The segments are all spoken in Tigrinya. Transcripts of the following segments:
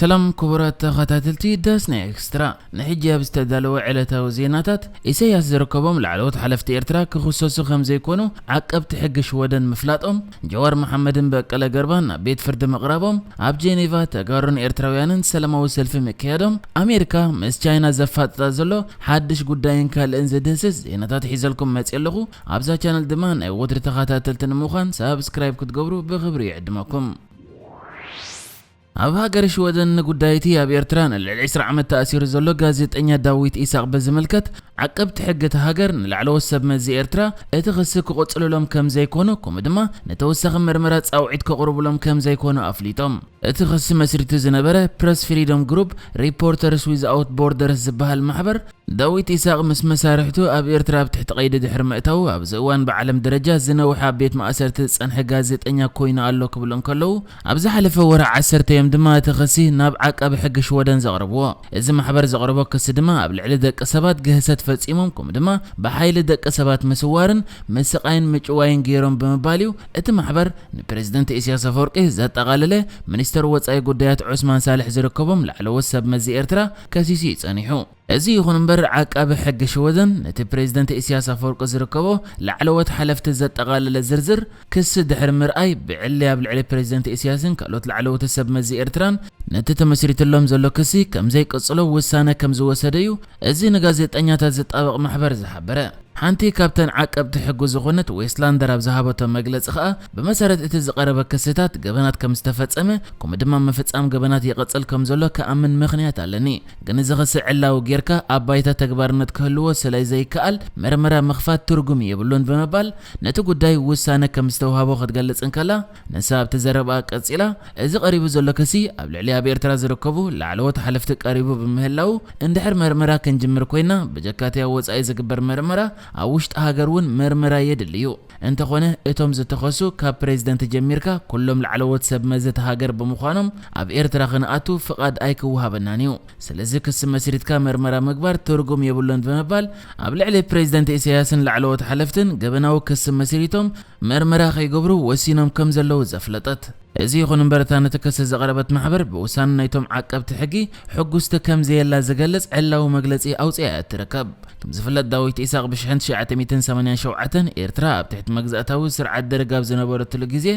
ሰላም ክቡራት ተኸታተልቲ ዳስና ኤክስትራ፣ ንሕጂ ኣብ ዝተዳለወ ዕለታዊ ዜናታት፣ ኢሳያስ ዝርከቦም ላዕለዎት ሓለፍቲ ኤርትራ ክኽሰሱ ከም ዘይኮኑ ዓቀብቲ ሕጊ ሽወደን ምፍላጦም፣ ጀዋር መሓመድን በቀለ ገርባን ናብ ቤት ፍርዲ ምቕራቦም፣ ኣብ ጄኔቫ ተጋሩን ኤርትራውያንን ሰላማዊ ሰልፊ ምክያዶም፣ ኣሜሪካ ምስ ቻይና ዘፋጥጣ ዘሎ ሓድሽ ጉዳይን ካልእን ዝድህስስ ዜናታት ሒዘልኩም መጽየ ኣለኹ። ኣብዛ ቻነል ድማ ናይ ወትሪ ተኸታተልቲ ንምዃን ሳብስክራይብ ክትገብሩ ብኽብሪ ይዕድመኩም። ኣብ ሃገር ሽወደን ንጉዳይ እቲ ኣብ ኤርትራ ንልዕሊ ዕስራ ዓመት ተኣሲሩ ዘሎ ጋዜጠኛ ዳዊት ኢሳቕ ብዝምልከት፣ ዓቀብቲ ሕጊ እታ ሃገር ንላዕለዎት ሰብ መዚ ኤርትራ እቲ ክሲ ክቕጽልሎም ከም ዘይኮኑ፣ ከምኡ ድማ ንተወሳኺ መርመራ ጻውዒት ከቕርቡሎም ከም ዘይኮኑ ኣፍሊጦም። እቲ ክሲ መስሪቱ ዝነበረ ፕረስ ፍሪደም ግሩፕ፣ ሪፖርተርስ ዊዝኣውት ቦርደርስ ዝበሃል ማሕበር፣ ዳዊት ኢሳቕ ምስ መሳርሕቱ ኣብ ኤርትራ ኣብ ትሕቲ ቀይዲ ድሕሪ ምእታዉ፣ ኣብዚ እዋን ብዓለም ደረጃ ዝነውሐ ኣብ ቤት ማእሰርቲ ዝጸንሐ ጋዜጠኛ ኮይኑ ኣሎ ክብሉ እንከለዉ፣ ኣብ ዝሓለፈ ወርሒ ዓሰርተ እዮም ድማ እቲ ክሲ ናብ ዓቃቢ ሕጊ ሽወደን ዘቕረብዎ። እዚ ማሕበር ዘቕረቦ ክሲ ድማ ኣብ ልዕሊ ደቂ ሰባት ግህሰት ፈጺሞም፣ ከምኡ ድማ ብሓይሊ ደቂ ሰባት ምስዋርን ምስቓይን ምጭዋይን ገይሮም ብምባል እዩ። እቲ ማሕበር ንፕሬዝደንት ኢሳያስ ኣፈወርቂ ዘጠቓለለ ሚኒስተር ወጻኢ ጉዳያት ዑስማን ሳልሕ ዝርከቦም ላዕለዎት ሰብ መዚ ኤርትራ ከሲሱ እዩ ጸኒሑ። እዚ ይኹን እምበር፣ ዓቃቢ ሕጊ ሽወደን ነቲ ፕሬዝደንት ኢሳያስ ኣፈወርቂ ዝርከቦ ላዕለዎት ሓለፍቲ ዘጠቓለለ ዝርዝር ክሲ ድሕሪ ምርኣይ፣ ብዕሊ ኣብ ልዕሊ ፕሬዝደንት ኢሳያስን ካልኦት ላዕለዎት ሰብ መዚ ኤርትራን ነቲ ተመስሪትሎም ዘሎ ክሲ ከም ዘይቅጽሎ ውሳነ ከም ዝወሰደ እዩ እዚ ንጋዜጠኛታት ዝጣበቕ ማሕበር ዝሓበረ። ሓንቲ ካብተን ዓቀብቲ ሕጉ ዝኾነት ዌስትላንደር ኣብ ዝሃበቶ መግለጺ ከኣ፣ ብመሰረት እቲ ዝቐረበ ክስታት፣ ገበናት ከም ዝተፈጸመ፣ ከምኡ ድማ ምፍጻም ገበናት ይቕጽል ከም ዘሎ ክኣምን ምኽንያት ኣለኒ። ግን እዚ ክሲ ዕላዊ ጌርካ ኣብ ባይታ ተግባርነት ክህልዎ ስለ ዘይከኣል፣ መርመራ ምኽፋት ትርጉም የብሉን ብምባል፣ ነቲ ጉዳይ ውሳነ ከም ዝተውሃቦ ክትገልጽ እንከላ፣ ንሳ ኣብቲ ዘረባኣ ቀጺላ፣ እዚ ቀሪቡ ዘሎ ክሲ ኣብ ልዕሊ ኣብ ኤርትራ ዝርከቡ ላዕለዎት ሓለፍቲ ቀሪቡ ብምህላዉ፣ እንድሕር መርመራ ክንጅምር ኮይና፣ ብጀካቲ ኣብ ወጻኢ ዝግበር መርመራ፣ ኣብ ውሽጢ ሃገር እውን መርመራ የድሊ እዩ። እንተኾነ፣ እቶም ዝተኸሱ ካብ ፕሬዝደንት ጀሚርካ ኩሎም ላዕለዎት ሰብ መዚ እታ ሃገር ብምዃኖም፣ ኣብ ኤርትራ ክንኣቱ ፍቓድ ኣይክወሃበናን እዩ። ስለዚ ክሲ መስሪትካ መርመራ ምግባር ትርጉም የብሉን ብምባል፣ ኣብ ልዕሊ ፕሬዝደንት ኢሳያስን ላዕለዎት ሓለፍትን ገበናዊ ክሲ መስሪቶም መርመራ ከይገብሩ ወሲኖም ከም ዘለዉ ዘፍለጠት። እዚ ይኹን እምበር፣ እታ ነቲ ክሲ ዘቕረበት ማሕበር፣ ብውሳነ ናይቶም ዓቀብቲ ሕጊ ሕጉስቲ ከም ዘየላ ዝገልጽ ዕላዊ መግለጺ ኣውጺኣ እያ እትርከብ። ከም ዝፍለጥ፣ ዳዊት ኢሳቕ ብሽሕን ትሽዓተ ሚእትን ሰማንያን ሸውዓተን ኤርትራ ኣብ ትሕቲ መግዛእታዊ ስርዓት ደርግ ኣብ ዝነበረትሉ ግዜ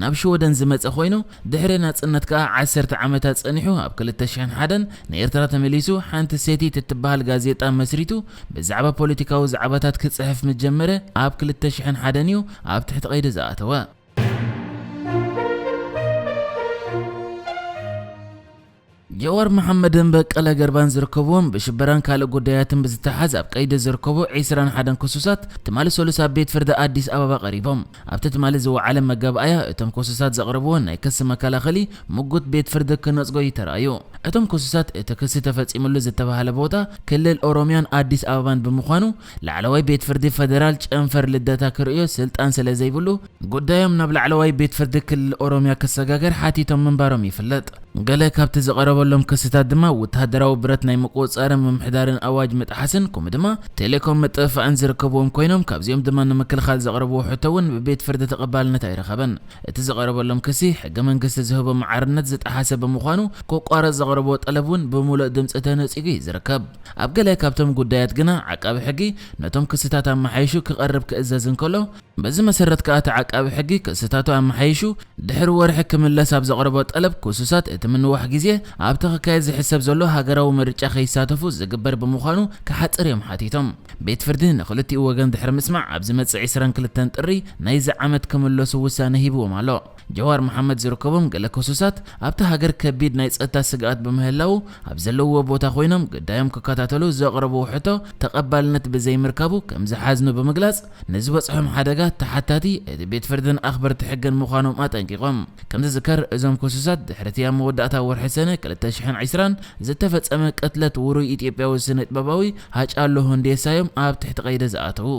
ናብ ሽወደን ዝመጸ ኮይኑ፣ ድሕሪ ናጽነት ከኣ ዓሰርተ ዓመታት ጸኒሑ፣ ኣብ ክልተ ሽሕን ሓደን ንኤርትራ ተመሊሱ፣ ሓንቲ ሴቲት እትበሃል ጋዜጣ መስሪቱ፣ ብዛዕባ ፖለቲካዊ ዛዕባታት ክጽሕፍ ምስ ጀመረ፣ ኣብ ክልተ ሽሕን ሓደን እዩ ኣብ ትሕቲ ቀይዲ ዝኣተወ። ጀዋር መሓመድን በቀለ ገርባን ዝርከብዎም ብሽበራን ካልእ ጉዳያትን ብዝተሓዝ ኣብ ቀይዲ ዝርከቡ ዕስራን ሓደን ክሱሳት ትማሊ ሰሉስ ኣብ ቤት ፍርዲ ኣዲስ ኣበባ ቀሪቦም። ኣብቲ ትማሊ ዝወዓለ መጋብኣያ እቶም ክሱሳት ዘቕረብዎ ናይ ክሲ መከላኸሊ ምጉት ቤት ፍርዲ ክነጽጎ እዩ ተራእዩ። እቶም ክሱሳት እቲ ክሲ ተፈጺሙሉ ዝተባህለ ቦታ ክልል ኦሮሚያን ኣዲስ ኣበባን ብምዃኑ ላዕለዋይ ቤት ፍርዲ ፈደራል ጨንፈር ልደታ ክርእዮ ስልጣን ስለ ዘይብሉ ጉዳዮም ናብ ላዕለዋይ ቤት ፍርዲ ክልል ኦሮሚያ ክሰጋገር ሓቲቶም ምንባሮም ይፍለጥ። ገለ ካብቲ ዝቐረበሎም ክስታት ድማ ወተሃደራዊ ብረት ናይ ምቁጽጻርን ምምሕዳርን ኣዋጅ ምጥሓስን ከምኡ ድማ ቴሌኮም ምጥፍፋእን ዝርከብዎም ኮይኖም ካብዚኦም ድማ ንምክልኻል ዘቕረብዎ ሕቶ እውን ብቤት ፍርዲ ተቐባልነት ኣይረኸበን። እቲ ዝቐረበሎም ክሲ ሕገ መንግስቲ ዝህቦ መዓርነት ዝጠሓሰ ብምዃኑ ክቋረጽ ዘቕረብዎ ጠለብ እውን ብምሉእ ድምጺ ተነጺጉ እዩ ዝርከብ። ኣብ ገለ ካብቶም ጉዳያት ግና ዓቃቢ ሕጊ ነቶም ክስታት ኣመሓይሹ ክቐርብ ክእዘዝ እንከሎ፣ በዚ መሰረት ከኣ እቲ ዓቃቢ ሕጊ ክስታቱ ኣመሓይሹ ድሕሪ ወርሒ ክምለስ ኣብ ዘቕረቦ ጠለብ ክሱሳት እቲ ምንዋሕ ግዜ ኣብቲ ክካየድ ዝሕሰብ ዘሎ ሃገራዊ ምርጫ ከይሳተፉ ዝግበር ብምዃኑ ክሓጽር እዮም ሓቲቶም። ቤት ፍርዲ ንኽልቲኡ ወገን ድሕሪ ምስማዕ ኣብ ዝመጽእ ዕስራን ክልተን ጥሪ ናይዚ ዓመት ክምለሱ ውሳነ ሂብዎም ኣሎ። ጀዋር መሓመድ ዝርከቦም ገለ ክሱሳት ኣብቲ ሃገር ከቢድ ናይ ጸጥታ ስግኣት ብምህላዉ ኣብ ዘለውዎ ቦታ ኮይኖም ግዳዮም ክከታተሉ ዘቕረብዎ ሕቶ ተቐባልነት ብዘይምርካቡ ከም ዝሓዝኑ ብምግላጽ፣ ንዝበጽሖም ሓደጋ ተሓታቲ እቲ ቤት ፍርድን ኣኽበርቲ ሕግን ምዃኖም ኣጠንቂቖም። ከም ዝዝከር፣ እዞም ክሱሳት ድሕሪ እቲ ኣብ መወዳእታ ወርሒ ሰነ ክልተ ሽሕን ዕስራን ዝተፈጸመ ቅትለት ውሩይ ኢትዮጵያዊ ስነ ጥበባዊ ሃጫሉ ሁንዴሳ እዮም ኣብ ትሕቲ ቀይዲ ዝኣተዉ።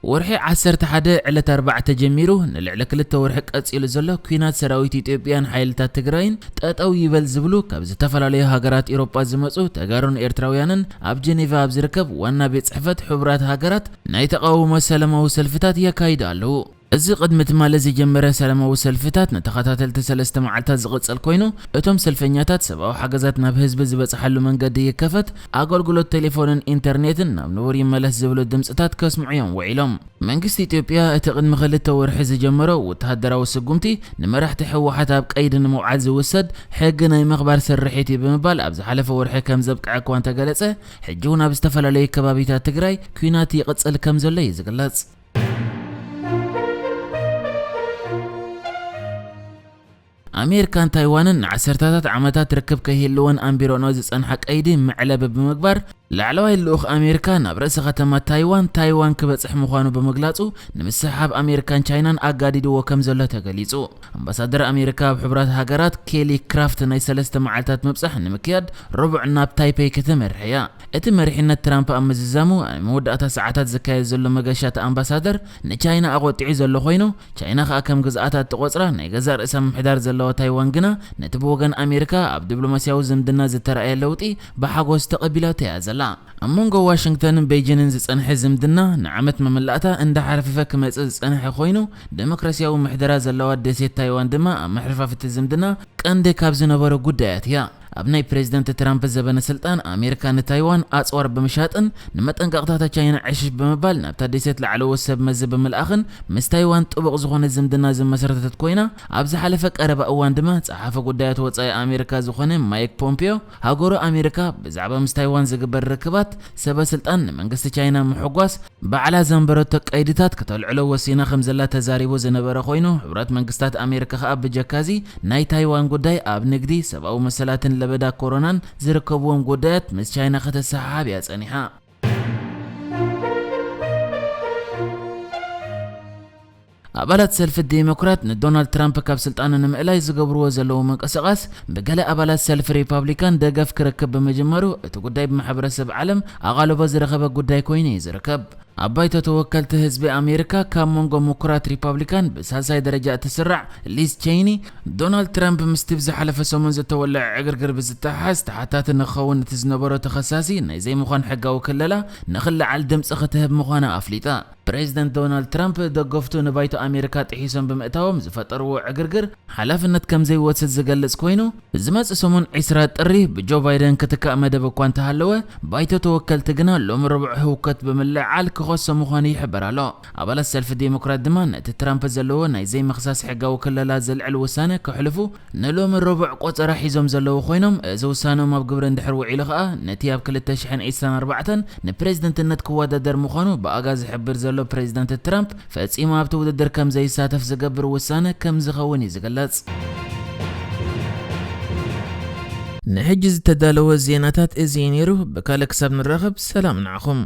ወርሒ ዓሰርተ ሓደ ዕለት ኣርባዕተ ጀሚሩ ንልዕሊ ክልተ ወርሒ ቀጺሉ ዘሎ ኲናት ሰራዊት ኢትዮጵያን ሓይልታት ትግራይን ጠጠው ይበል ዝብሉ ካብ ዝተፈላለዩ ሃገራት ኤውሮጳ ዝመጹ ተጋሩን ኤርትራውያንን ኣብ ጀኔቫ ኣብ ዝርከብ ዋና ቤት ጽሕፈት ሕቡራት ሃገራት ናይ ተቓውሞ ሰላማዊ ሰልፍታት የካይዱ ኣለዉ። እዚ ቅድሚ ትማሊ ዝጀመረ ሰላማዊ ሰልፍታት ንተኸታተልቲ ሰለስተ መዓልታት ዝቕጽል ኮይኑ፣ እቶም ሰልፈኛታት ሰብኣዊ ሓገዛት ናብ ህዝቢ ዝበጽሓሉ መንገዲ ይከፈት፣ ኣገልግሎት ቴሌፎንን ኢንተርኔትን ናብ ንቡር ይመለስ ዝብሉ ድምጽታት ከስምዑ እዮም ውዒሎም። መንግስቲ ኢትዮጵያ እቲ ቅድሚ ክልተ ወርሒ ዝጀመሮ ወተሃደራዊ ስጉምቲ ንመራሕቲ ህወሓት ኣብ ቀይዲ ንምውዓል ዝውሰድ ሕጊ ናይ ምኽባር ስርሒት እዩ ብምባል ኣብ ዝሓለፈ ወርሒ ከም ዘብቅዐ እኳ እንተገለጸ፣ ሕጂ እውን ኣብ ዝተፈላለዩ ከባቢታት ትግራይ ኲናት ይቕጽል ከም ዘሎ እዩ ዝግለጽ። ኣሜሪካን ታይዋንን ንዓሰርታታት ዓመታት ርክብ ከይህልወን ኣንቢሮኖ ዝጸንሓ ቀይዲ መዕለቢ ብምግባር፣ ላዕለዋይ ልኡኽ ኣሜሪካ ናብ ርእሰ ከተማ ታይዋን፣ ታይዋን ክበጽሕ ምዃኑ ብምግላጹ፣ ንምስሕሓብ ኣሜሪካን ቻይናን ኣጋዲድዎ ከም ዘሎ ተገሊጹ። ኣምባሳደር ኣሜሪካ ኣብ ሕቡራት ሃገራት ኬሊ ክራፍት ናይ ሰለስተ መዓልታት ምብጻሕ ንምክያድ ረቡዕ ናብ ታይፔይ ከተመርሕ እያ። እቲ መሪሕነት ትራምፕ ኣብ ምዝዛሙ፣ ኣብ መወዳእታ ሰዓታት ዝካየድ ዘሎ መገሻ እቲ ኣምባሳደር ንቻይና ኣቖጢዑ ዘሎ ኮይኑ፣ ቻይና ከኣ ከም ግዝኣታ እትቖጽራ ናይ ገዛእ ርእሳ ምምሕዳር ዘለዋ ታይዋን ግና ነቲ ብወገን ኣሜሪካ ኣብ ዲፕሎማስያዊ ዝምድና ዝተራእየ ለውጢ ብሓጎስ ተቐቢላቶ እያ ዘላ። ኣብ መንጎ ዋሽንግተንን ቤይጂንን ዝጸንሐ ዝምድና ንዓመት መመላእታ እንዳሓርፈፈ ክመጽእ ዝጸንሐ ኮይኑ፣ ዴሞክራስያዊ ምሕደራ ዘለዋ ደሴት ታይዋን ድማ ኣብ መሕርፋፍቲ ዝምድና ቀንዲ ካብ ዝነበሩ ጉዳያት እያ። ኣብ ናይ ፕሬዝደንት ትራምፕ ዘበነ ስልጣን ኣሜሪካ ንታይዋን ኣጽዋር ብምሻጥን ንመጠንቀቕታታ ቻይና ዕሽሽ ብምባል ናብታ ደሴት ላዕለዎት ሰብ መዚ ብምልኣኽን ምስ ታይዋን ጥቡቕ ዝኾነ ዝምድና ዝመሰረተት ኮይና፣ ኣብ ዝሓለፈ ቀረባ እዋን ድማ ጸሓፊ ጉዳያት ወጻኢ ኣሜሪካ ዝኾነ ማይክ ፖምፒዮ ሃገሩ ኣሜሪካ ብዛዕባ ምስ ታይዋን ዝግበር ርክባት ሰበ ስልጣን ንመንግስቲ ቻይና ምሕጓስ ባዕላ ዘንበረቶ ቀይድታት ከተልዕሎ ወሲና ከም ዘላ ተዛሪቡ ዝነበረ ኮይኑ፣ ሕብረት መንግስታት ኣሜሪካ ከኣ ብጀካዚ ናይ ታይዋን ጉዳይ ኣብ ንግዲ፣ ሰብኣዊ መሰላትን ለበዳ ኮሮናን ዝርከብዎም ጉዳያት ምስ ቻይና ከተሰሓሓብ እያ ጸኒሓ። ኣባላት ሰልፊ ዴሞክራት ንዶናልድ ትራምፕ ካብ ስልጣኑ ንምእላይ ዝገብርዎ ዘለዉ ምንቅስቓስ ብገለ ኣባላት ሰልፊ ሪፓብሊካን ደገፍ ክረክብ ብምጅማሩ፣ እቲ ጉዳይ ብማሕበረሰብ ዓለም ኣቓልቦ ዝረኸበ ጉዳይ ኮይኑ እዩ ዝርከብ። ኣብ ባይቶ ተወከልቲ ህዝቢ ኣሜሪካ ካብ መንጎ ምኩራት ሪፓብሊካን ብሳልሳይ ደረጃ እትስራዕ ሊዝ ቼይኒ፣ ዶናልድ ትራምፕ ምስቲ ብዝሓለፈ ሰሙን ዝተወልዐ ዕግርግር ብዝተሓሓዝ ተሓታቲ ንክኸውን እቲ ዝነበሮ ተኸሳሲ ናይ ዘይምዃን ሕጋዊ ክለላ ንክለዓል ድምፂ ክትህብ ምዃና ኣፍሊጣ። ፕሬዚደንት ዶናልድ ትራምፕ ደገፍቱ ንባይቶ ኣሜሪካ ጥሒሶም ብምእታዎም ዝፈጠርዎ ዕግርግር ሓላፍነት ከም ዘይወስድ ዝገልጽ ኮይኑ፣ ዝመጽእ ሰሙን ዕስራ ጥሪ ብጆ ባይደን ክትካእ መደብ እኳ እንተሃለወ፣ ባይቶ ተወከልቲ ግና ሎሚ ረቡዕ ህውከት ብምልዕዓል ክኸሶ ምዃኑ ይሕበር ኣሎ። ኣባላት ሰልፊ ዴሞክራት ድማ ነቲ ትራምፕ ዘለዎ ናይ ዘይምኽሳስ ሕጋዊ ክለላ ዘልዕል ውሳነ ከሕልፉ ንሎሚ ረቡዕ ቆጸራ ሒዞም ዘለዉ ኮይኖም፣ እዚ ውሳነኦም ኣብ ግብሪ እንድሕር ውዒሉ ከኣ፣ ነቲ ኣብ ክልተ ሽሕን ዕስራን ኣርባዕተን ንፕሬዝደንትነት ክወዳደር ምዃኑ ብኣጋ ዝሕብር ዘሎ ፕሬዝደንት ትራምፕ፣ ፈጺሙ ኣብቲ ውድድር ከም ዘይሳተፍ ዝገብር ውሳነ ከም ዝኸውን እዩ ዝግለጽ። ንሕጂ ዝተዳለወ ዜናታት እዚ እዩ ነይሩ። ብካልእ ክሳብ ንራኸብ፣ ሰላም ንዓኹም።